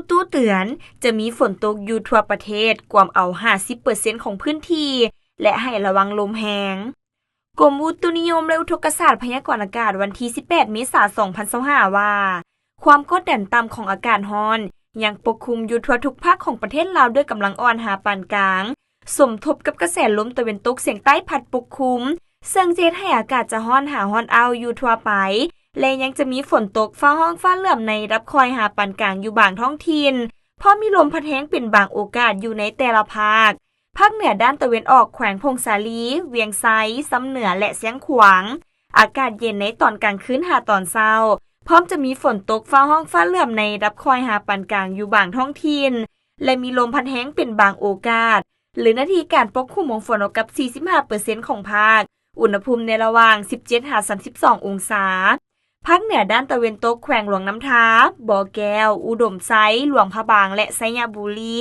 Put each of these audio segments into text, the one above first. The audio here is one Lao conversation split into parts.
ຕູ້ເຕືອນ ຈະມີຝົນຕົກຢູ່ທົ່ວປະເທດ ກວມເອົາຫ້າສິບເປີເຊັນຂອງພື້ນທີ່ ແລະ ໃຫ້ລະວັງລົມແຮງ. ກົມອຸຕຸນິຍົມ ແລະ ອຸທົກກະສາດພະຍາກອນອາກາດ ວັນທີສິບແປດ ເມສາ ສອງພັນຊາວຫ້າ ວ່າ ຄວາມກົດດັນຕ່ຳຂອງອາກາດຮ້ອນ ຍັງປົກຄຸມຢູ່ທົ່ວທຸກພາກຂອງປະເທດລາວ ດ້ວຍກຳລັງອ່ອນຫາປານກາງ, ສົມທົບກັບກະແສລົມຕາເວັນຕົກສຽງໃຕ້ພັດປົກຄຸມ, ເຊິ່ງຈະເຮັດໃຫ້ອາກາດຈະຮ້ອນຫາຮ້ອນອ້າວຢູ່ທົ່ວໄປ ແລະ ຍັງຈະມີຝົນຕົກຟ້າຮ້ອງຟ້າເຫຼື້ອມໃນລະດັບຄ່ອຍຫາປານກາງຢູ່ບາງທ້ອງຖິ່ນ, ພ້ອມມີລົມພັດແຮງເປັນບາງໂອກາດຢູ່ໃນແຕ່ລະພາກ. ພາກເໜືອດ້ານຕາເວັນອອກ ແຂວງຜົ້ງສາລີ, ວຽງໄຊ, ຊຳເໜືອ ແລະ ຊຽງຂວາງ ອາກາດເຢັນໃນຕອນກາງຄືນຫາຕອນເຊົ້າ, ພ້ອມຈະມີຝົນຕົກຟ້າຮ້ອງຟ້າເຫຼື້ອມໃນລະດັບຄ່ອຍຫາປານກາງຢູ່ບາງທ້ອງຖິ່ນ ແລະ ມີລົມພັດແຮງເປັນບາງໂອກາດ, ຫຼືເນື້ອທີ່ການປົກຄຸມຂອງຝົນເທົ່າກັບສີ່ສິບຫ້າເປີເຊັນຂອງພາກ, ອຸນຫະພູມໃນລະຫວ່າງສິບເຈັດຫາສາມສິບສອງອົງສາ. ພາກເໜືອດ້ານຕາເວັນຕົກ ແຂວງຫຼວງນ້ຳທາ, ບໍ່ແກ້ວ, ອຸດົມໄຊ, ຫຼວງພະບາງ ແລະ ໄຊຍະບູລີ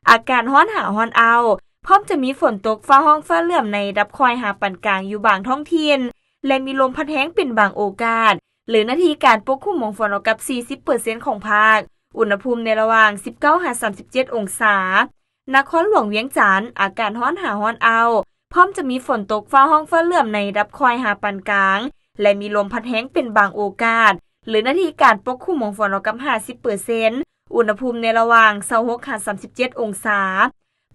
ອາກາດຮ້ອນຫາຮ້ອນອ້າວ, ພ້ອມຈະມີຝົນຕົກຟ້າຮ້ອງຟ້າເຫຼື້ອມໃນລະດັບຄ່ອຍຫາປານກາງຢູ່ບາງທ້ອງຖິ່ນ ແລະ ມີລົມພັດແຮງເປັນບາງໂອກາດ, ຫຼືເນື້ອທີ່ການປົກຄຸມຂອງຝົນເທົ່າກັບສີ່ສິບເປີເຊັນຂອງພາກ, ອຸນຫະພູມໃນລະຫວ່າງສິບເກົ້າຫາສາມສິບເຈັດອົງສາ. ນະຄອນຫຼວງວຽງຈັນ ອາກາດຮ້ອນຫາຮ້ອນອ້າວ, ພ້ອມຈະມີຝົນຕົກຟ້າຮ້ອງຟ້າເຫຼື້ອມໃນລະດັບຄ່ອຍຫາປານກາງ ແລະ ມີລົມພັດແຮງເປັນບາງໂອກາດ, ຫຼືເນື້ອທີ່ການປົກຄຸມຂອງຝົນເທົ່າກັບຫ້າສິບເປີເຊັນ, ອຸນຫະພູມໃນລະຫວ່າງຊາວຫົກຫາສາມສິບເຈັດອົງສາ.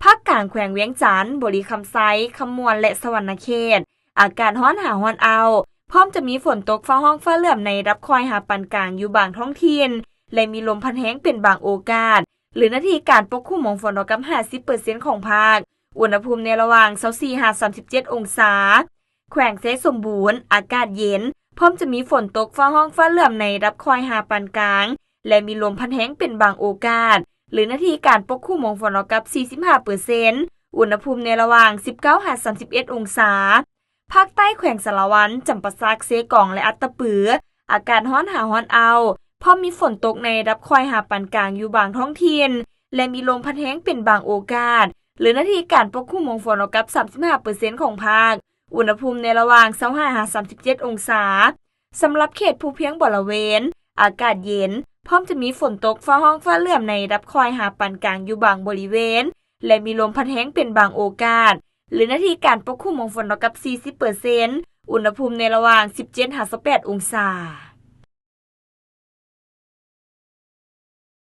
ພາກກາງ ແຂວງວຽງຈັນ, ບໍລິຄຳໄຊ, ຄຳມ່ວນ ແລະ ສະຫວັນນະເຂດ ອາກາດຮ້ອນຫາຮ້ອນອ້າວ, ພ້ອມຈະມີຝົນຕົກຟ້າຮ້ອງຟ້າເຫຼື້ອມໃນລະດັບຄ່ອຍຫາປານກາງຢູ່ບາງທ້ອງຖິ່ນ ແລະ ມີລົມພັດແຮງເປັນບາງໂອກາດ, ຫຼືເນື້ອທີ່ການປົກຄຸມຂອງຝົນເທົ່າກັບຫ້າສິບເປີເຊັນຂອງພາກ, ອຸນຫະພູມໃນລະຫວ່າງຊາວສີ່ຫາສາມສິບເຈັດອົງສາ. ແຂວງໄຊສົມບູນ ອາກາດເຢັນ, ພ້ອມຈະມີຝົນຕົກຟ້າຮ້ອງຟ້າເຫຼື້ອມໃນລະດັບຄ່ອຍຫາປານກາງ ແລະ ມີລົມພັດແຮງເປັນບາງໂອກາດ, ຫຼືເນື້ອທີ່ການປົກຄຸມຂອງຝົນເທົ່າກັບສີ່ສິບຫ້າເປີເຊັນ, ອຸນຫະພູມໃນລະຫວ່າງສິບເກົ້າຫາສາມສິບເອັດອົງສາ. ພາກໃຕ້ ແຂວງສາລະວັນ, ຈຳປາສັກ, ເຊກອງ ແລະ ອັດຕະປື ອາກາດຮ້ອນຫາຮ້ອນອ້າວ, ພ້ອມມີຝົນຕົກໃນລະດັບຄ່ອຍຫາປານກາງຢູ່ບາງທ້ອງຖິ່ນ ແລະ ມີລົມພັດແຮງເປັນບາງໂອກາດ, ຫຼືເນື້ອທີ່ການປົກຄຸມຂອງຝົນເທົ່າກັບສາມສິບຫ້າເປີເຊັນຂອງພາກ, ອຸນຫະພູມໃນລະຫວ່າງຊາວຫ້າຫາສາມສິບເຈັດອົງສາ. ສຳລັບເຂດພູພຽງບໍລະເວນ ອາກາດເຢັນ, ພ້ອມຈະມີຝົນຕົກຟ້າຮ້ອງຟ້າເຫຼື້ອມໃນລະດັບຄ່ອຍຫາປານກາງຢູ່ບາງບໍລິເວນ ແລະ ມີລົມພັດແຮງເປັນບາງໂອກາດ, ຫຼືເນື້ອທີ່ການປົກຄຸມຂອງຝົນເທົ່າກັບສີ່ສິບເປີເຊັນ, ອຸນຫະພູມໃນລະຫວ່າງສິບເຈັດຫາຊາວແປດອົງສາ.